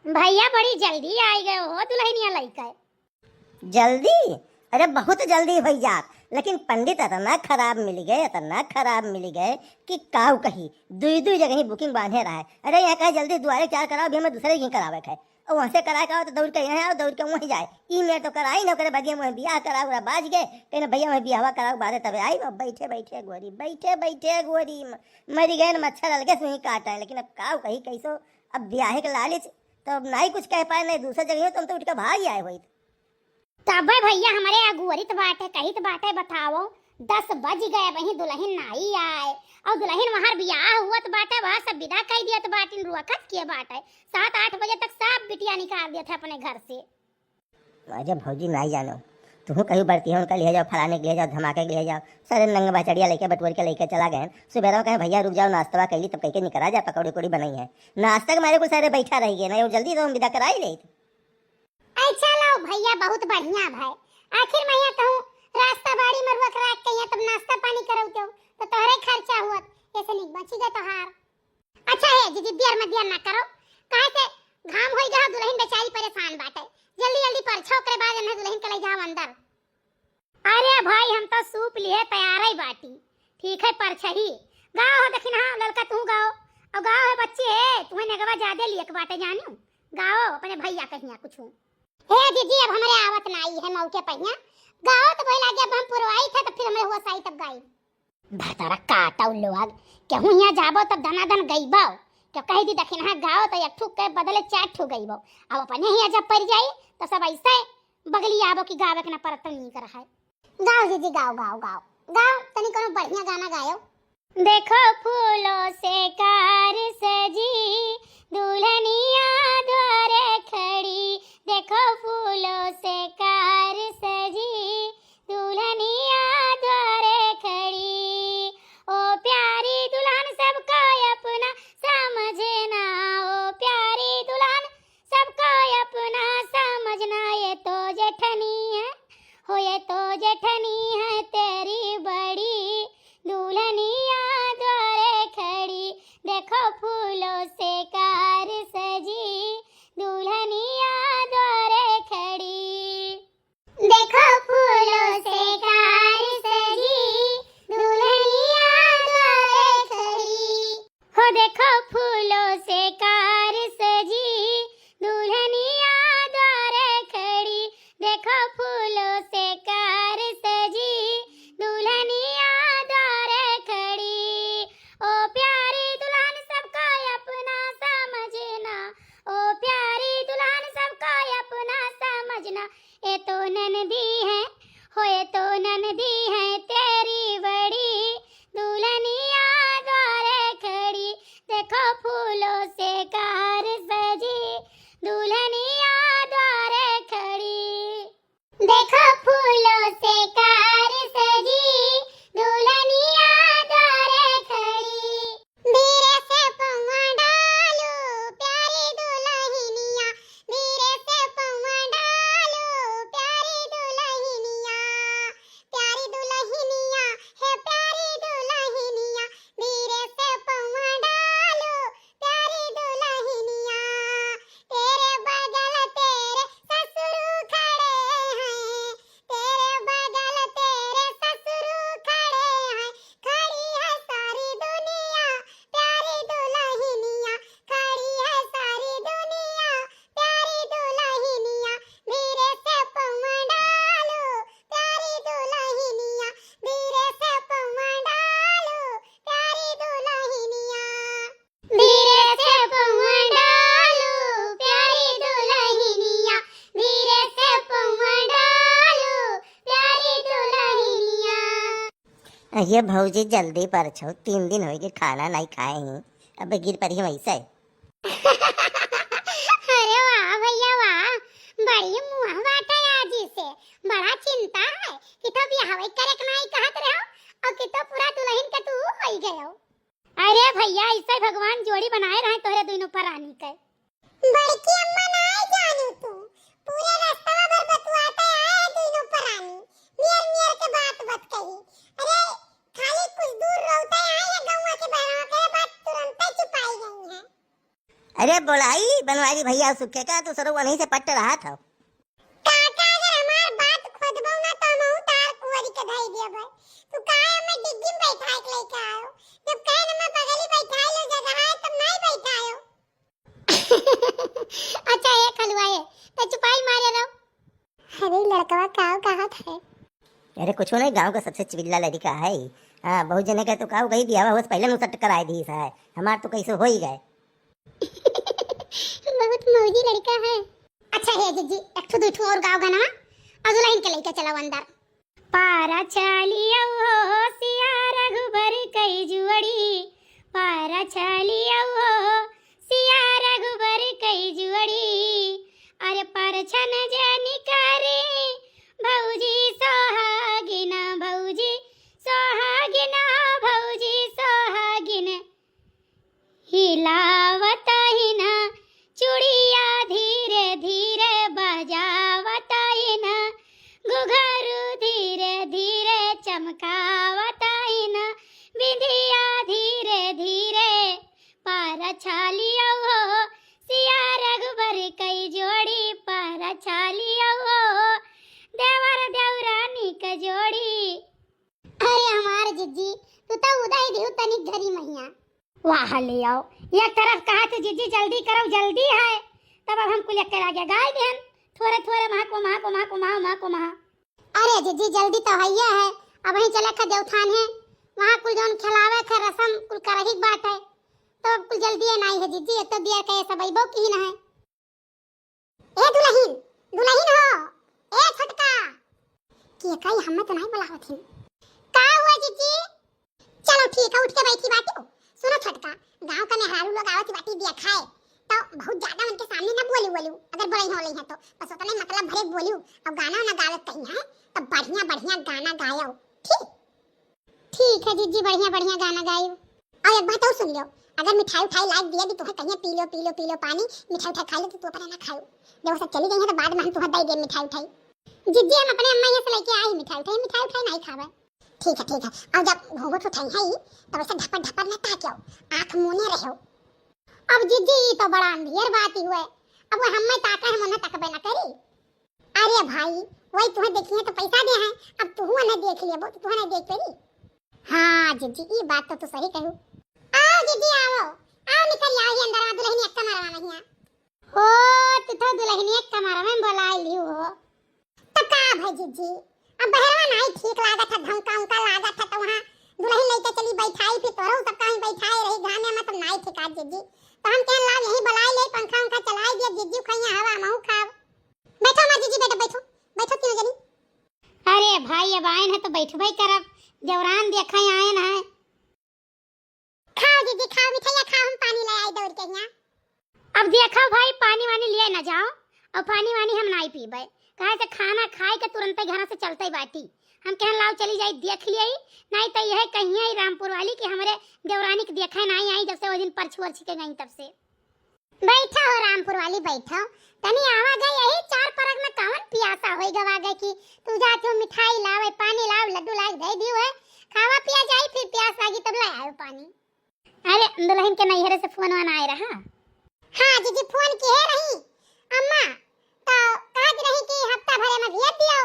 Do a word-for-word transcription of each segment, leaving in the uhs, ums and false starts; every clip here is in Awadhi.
भइया, बड़ी जल्दी आइ गए हो दुलहिनिया लइके। जल्दी? अरे, बहुत जल्दी होइ जात, लेकिन पंडित इतना खराब मिलि गए, इतना खराब मिलि गए कि काउ कही। दुइ दुइ जगही booking बान्हे रहे। अरे, यहाँ कहे जल्दी दुआरे चार कराओ, अभी हमें दूसरे की करावे के है। और वहाँ से कराए का हो तो दौड़ के यहाँ आओ, दौड़ के वहीं जाए। ई मेर तो कराई ना, ओकरे बगिया में बियाह कराओ, ओकरा बाज गए, कहीं ना भइया वहीं बियाहवा कराओ, बादे तबे आई। अब बैठे बैठे गोरी, बैठे बैठे गोरी, म-, मरि गए न मच्छर अलगे से वहीं काट आए। लेकिन अब काउ कही कैसो, अब बियाहे के लालच, तो अब नाई कुछ कह पाए, नहीं दूसरे जगह हो तो हम तो उठ के भाग ही आए होइत। तबे भइया हमरे अगुअरित बाटे, कहित बाटे, बताओ, दस बजि गए, अबहीं दुलहिन नाई आए, और दुलहिन वहाँ बियाह हुअत बाटे, वहाँ सब बिदा कइ दियत बाटिन, रुअकत के बाटे, सात आठ बजे तक सब बिटिया निकाल दियत है अपने घर से। अरे भौजी, नाई जानो, तुहूँ कहीं बरतिहन का लिहे जाओ, फलाने के लिहे जाओ, धमाके के लिहे जाओ, सारे नंग बचड़िया लइके बटोर के लइके चला गए। सुबेरा कहे, "भइया रुक जाओ, नाश्तवा कइली तब कइके निकरा जा, पकौड़ी उकौड़ी बनइहैं।" नाश्ता के मारे कुल सारे बैठा रहि गए ना, और जल्दी तो हम बिदा कराई लेइत। अच्छा लो भइया, बहुत बढ़िया भाई। आखिर मैं यहाँ कहूँ, रास्ता बाड़ी में रुक राख के यहाँ तब नाश्ता पानी करौते हो, तो तोहरे खर्चा हुअत, ऐसे नहीं बची गए तोहार। अच्छा हे जीजी, देर में देर ना करो, काहे से घाम होई गया, दुलहिन बेचारी परेशान बाटे। जल्दी जल्दी परछो, ओकरे बाद इन्हें दुलहिन के ले जाओ अंदर। अरे भाई, हम तो सूप लिहे तैयार ही बाटी। ठीक है, परछही गाओ हो, देखी ना, ललका तू गाओ, और गाओ है बच्ची है, तुम्हें नेगवा ज्यादा लियक बाटे जानू, गाओ अपने भइया कहिया कुछ। हे दीदी, अब हमरे आवत ना आई है मौके पहिया, गाओ तो बोला कि अब हम पुरवाई थे, तो फिर हमरे होश आई तब गाई। भतारा काटौ लोग, केहू हियाँ जाबो तब दनादन गइबो। तो कह दी दखिनहा गाओ तो एक ठू के बदले चार ठू गइबो। अब अपने हियाँ जब पड़ जाई तो सब ऐसे बगली आबो कि गावे के ना परत नीक रहे। गाओ जीजी, गाओ, गाओ, गाओ, गाओ, तनी कोनो बढ़िया गाना गायो। देखो फूलों से कार सजी, दुल्हनिया द्वारे खड़ी। देखो फूलों से कार सजी, दुल्हनिया द्वारे खड़ी। ओ प्यारी दुल्हन सबको अपना समझना, ओ प्यारी दुल्हन सबको अपना समझना। ये तो जेठनी है, हो ये तो जेठनी है तेरी बड़ी, दुल्हनिया द्वारे खड़ी। देखो फूलों से कार सजी, दुल्हनिया द्वारे खड़ी। देखो फूलों से कार सजी, दुल्हनिया द्वारे खड़ी। हो देखो फूलों से कार सजी, दुल्हनिया द्वारे खड़ी। देखो फूलों से कार सजी, दुल्हनिया द्वारे खड़ी। ओ प्यारी दुल्हन सबको अपना समझना, ओ प्यारी दुल्हन सबको अपना समझना। ये तो ननदी है, हो ये तो ननदी है तेरी बड़ी, दुल्हनिया द्वारे खड़ी। देखो फूलों से कार सजी, दुल्हनिया द्वारे खड़ी। देखो फूलों से कार सजी, दुल्हनिया द्वारे खड़ी। धीरे से पौआ डालो प्यारी दुल्हनिया, धीरे से पौआ डालो प्यारी दुल्हनिया, प्यारी दुल्हनिया, हे प्यारी दुल्हनिया, धीरे से पौआ डालो प्यारी दुल्हनिया। तेरे बगल तेरे ससुर खड़े हैं, तेरे बगल तेरे ससुर खड़े हैं, खड़ी है सारी दुनिया, प्यारी दुल्हनिया, खड़ी है सारी दुनिया, प्यारी दुल्हनिया, धीरे से पौआ डालो, प्यारी दुल्हनिया, धीरे से पौआ डालो, प्यारी दुल्हनिया। धीरे से पौआ डालो, प्यारी दुल्हनिया, धीरे से पौआ डालो, प्यारी दुल्हनिया। अरे भौजी, जल्दी परछो, तीन दिन होइ गए खाना नहीं खाए ही, अब गिर पड़ी वैसे। अरे वाह भइया वाह, बड़ी मुँह बाटे आज से, बड़ा चिंता है कि तो बियाहवे करे के नहीं कहत रहो और कि तो पूरा दुल्हन के तू होइ गयो। अरे भइया, ऐसे भगवान जोड़ी बनाए रहे तोहरे दोनों परानी के। बड़की अम्मा ना जानू तू, पूरे रास्ता भर बतुआते आए दोनों परानी, मियर मियर के बात बत कही। अरे खाली कुछ दूर रोते आए या गौवा के बहरावा के बात तुरंते चुपाई गई है। अरे बोलाई बनवारी भैया सुखे का, तू सरो वहीं से पट्ट रहा था। काका, अगर हमार बात खोदबो ना, तो हमहू तार कुंवारी के धई देबै। तू काहे हमें डिग्गी में बैठाए के लेके आयो? जब कहे ना मैं बगली बैठाए लो जगह है, तब नहीं बैठायो। अच्छा, ए खलुआ, ए, तो चुपाई मारे रहो। अरे, लड़कवा काव कहत है? अरे, कुछो नहीं, गाँव का सबसे चिबिल्ला लड़का है। हाँ, बहुत जने के तो काव कही, बियाह होस पहले मुसट कराए दीस है। हमार तो कैसे हो ही गए। बहुत मौजी लड़का है। अच्छा हे जिज्जी, एक ठो दू ठो और गाव गाना और दुल्हन के लेके चलाओ अंदर। पारा चालिया हो सिया रघुबर कई जुअड़ी, पारा चालिया हो सिया रघुबर कई जुअड़ी, अरे परछन जनि करे भौजी सोहागिन, भौजी सोहागिन, भौजी सोहागिन। हिलावत ही ना चूड़िया धीरे धीरे बजावत ही ना, घुघरू धीरे धीरे चमकावत ही ना, बिंदिया धीरे धीरे। पारा छालिया हो सिया रघुबर कई जोड़ी, पारा छालिया हो देवर देवरानी क जोड़ी। अरे हमार जिज्जी, तू तो उदाई दिहु तनिक घरी महिया। वाह ले आओ, एक तरफ कहा थे जिज्जी जल्दी करो, जल्दी है, तब अब हम कुल एक लागे गाय देहन, थोरे थोरे महा को महा को महा को महा महा को महा। अरे जिज्जी, जल्दी तो हइये है, अब वहीं चले खा देवथान है, वहाँ कुल जौन खिलावे खे रसम कुल करही के बात है, तो अब कुल जल्दी है नाई है जिज्जी, ये तो दिया के सब अइबो की ना है। ए दुलहिन, दुलहिन हो, ए छोटका। के कई हमें तो नहीं बुलावत हिन। का हुआ जिज्जी? चलो ठीक है, उठ के बैठी बाटी। सुनो छोटका, गांव का मेहरारू लोग आवत बाटी देखाए, तो बहुत ज्यादा उनके सामने ना बोली बोलू, अगर बोलई हो है तो बस उतना ही मतलब भरे बोलू, और गाना ना गावत कहीं है तो बढ़िया बढ़िया गाना गायो, ठीक? ठीक है जिज्जी, बढ़िया बढ़िया गाना गायू। और एक बात और सुन लियो, अगर मिठाई उठाई लाग दिया भी तुम्हें कहिए पी लो पी लो पी लो पानी, मिठाई उठाई खा लो तो तू अपने ना खाओ, जब वो सब चली गई है तो बाद में हम तुम्हें दे दे मिठाई उठाई। जिज्जी हम अपने अम्मा यहाँ से लेके आई मिठाई उठाई, मिठाई उठाई नहीं खावे। ठीक है ठीक है, और जब घूंघट उठाई है तब ऐसे ढपर ढपर ना ताक्यो, आँख मूने रहो। अब जिज्जी ई तो बड़ा अंधियर बात ही हुए, अब वो हमें ताका है मना तकबे ना करी। अरे भाई, वही तुहें देखी है तो पैसा दे हैं, अब तुहू उन्हें देख लेबो तो तुहें नहीं देख परी। हाँ जिज्जी, ई बात तो तू सही कहू। आओ जिज्जी आओ, आओ निकल आओ ही अंदर, दुलहिन एक कमरा में हिया। हो, तू तो दुलहिन एक कमरा में बुला लियो हो। तो का भाई जिज्जी, अब बहरवा नहीं ठीक लागत है, धमका उमका लागत है, तो वहाँ दुलहिन लेके चली बैठाई, फिर तोरो सब कहीं बैठाए रही घामे में, तो नहीं ठीक आज जिज्जी। तो हम कहन लाओ यही बुलाई ले, पंखा उंखा चलाई दिया, जिज्जी खइया हवा, हमहू खाब। बैठो हमार जीजी, बैठो, बैठो, बैठो तीनों जनी। अरे भाई, अब आयन है तो बैठबे करब, देवरान देखा आयन है। खाओ जीजी, खाओ मिठाइया खाओ, हम पानी ले आई दौड़ के यहाँ। अब देखो भाई, पानी वानी लिए ना जाओ, और पानी वानी हम नहीं पीबे, काहे से खाना खाए के तुरंते घर से चलते बाटी। हम कहन लाओ चली जाई देख लिए, नहीं तो यह कहिए रामपुर वाली कि हमरे देवरानी के देखे नहीं आई, जब से वो दिन परछी वरछी के गई तब से। बैठा हो रामपुर वाली, बैठा। तनी आवा गए यही चार परग में कौन पियासा होई गवा गए कि तू जात हो मिठाई लावे, पानी लाव, लड्डू लाग दे दियो है। खावा पिया जाई, फिर प्यास लागी तब ले आयो पानी। अरे, दुलहिन के नैहरे से फोन वान आए रहा? हाँ जीजी, फोन किहे रही अम्मा, तो कहत रही कि हफ्ता भरे में भेज दियो।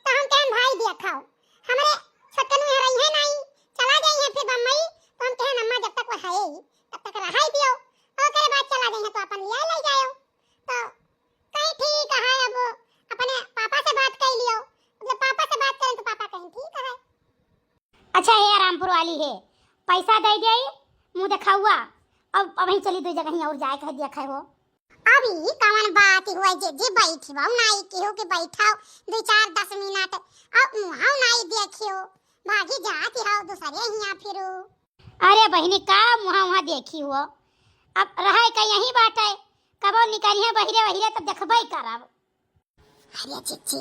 तो हम कहन भाई देखो, हमरे छोटकनू है रही है नहीं, चला जाई है फिर बम्बई, तो हम कहन अम्मा जब तक वो है ही, तब तक रहाई दियो, ओकरे बाद चला जाइए तो अपन लिया ले जायो। तो कहीं ठीक है, अब अपने पापा से बात कर लियो, जब पापा से बात करें तो पापा कहीं ठीक है। अच्छा, हे रामपुर वाली है, पैसा दे दे, मुँह दिखाउआ, अब अबहीं चली दो जगह और जाए कह दिया खाए हो। अब ई कवन बात हुआ जे, जे बैठी बाऊ नाई केहू के बैठाओ, दो चार दस मिनट, अब मुहाव नाई देखियो, भागी जाती हो दूसरे हिया फिरू। अरे बहिनी, का मुहा वहाँ देखी हो? अब रहे का यही बाटे, कबो निकलिहे बहिरे वहिरे तब देखबे करब। अरे चिच्ची,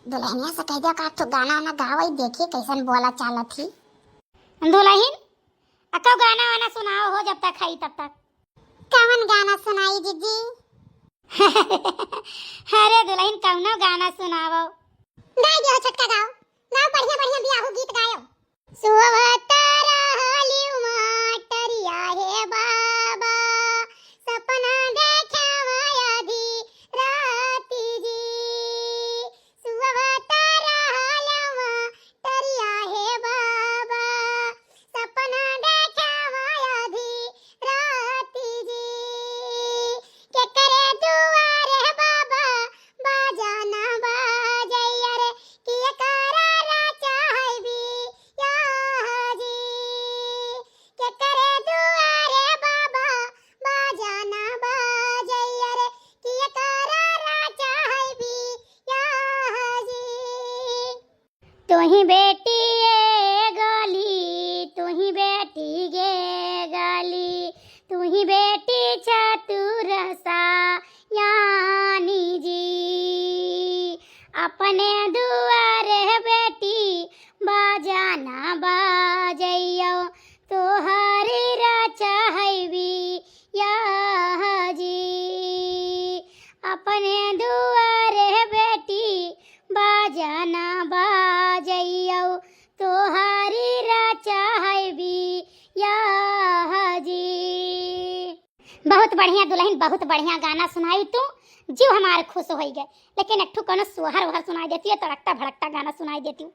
दुलहिनिया से कह दो का तो गाना वाना गावे, देखी कैसन बोला चालत ही। दुलहिन, अको गाना वाना सुनाओ हो जब तक हई तब तक। कवन गाना सुनाई जीजी? अरे दुलहिन, कवनो गाना सुनाओ। गाय दियो छोटका, गाओ, गाओ, बढ़िया बढ़िया बियाहू गीत गायो। सोवत रहलिउ माटरिया हे बाबा, सपना तुही बेटी ए गली, तुही बेटी गे गली, तुही बेटी चतुर सयानी जी। अपने दुआरे बेटी बाजा ना बाजइयो, तोहरी रचा है बियाह जी। अपने दुआरे बेटी बाजा ना बाजइयो, तोहरी रचा है बियाह जी। बहुत बढ़िया दुलहिन, बहुत बढ़िया गाना सुनाई तू, जीव हमार खुश होइ गए। लेकिन एक ठो कौनो सोहर वोहर सुनाई देती है, तड़कता भड़कता गाना सुनाई देती।